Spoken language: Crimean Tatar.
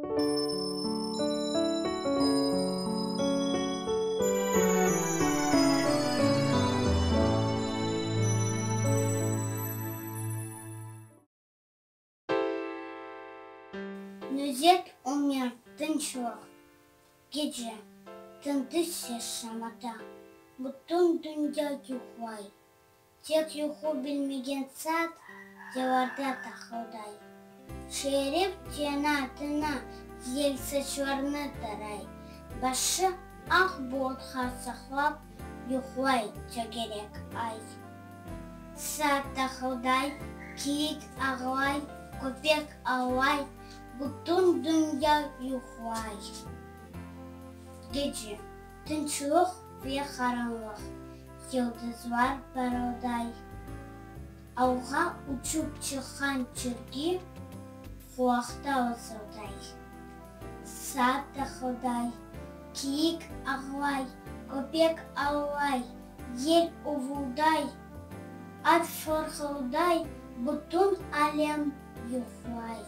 Nuzet Ümer, Tınçlıq. Gece, tındı ses-şamata, Bütün dünya yuqlay. Tek yuqu bilmegen saat divarda taqılday. Şerif tena-tena yel saçlarını taray, Başı aq bulutqa saqlap yuqlay tögerek ay. Saat taqılday, kiyik ağlay, köpek avlay, Bütün dünya yuqlay. Gece, tınçlıq ve qaranlıq, Yıldızlar parılday. Avğa uçup çıqqan çirki qulaqta vızılday. Saat taqılday, kiyik ağlay, köpek avlay, yel uvulday, at fırqılday, bütün alem yuqlay.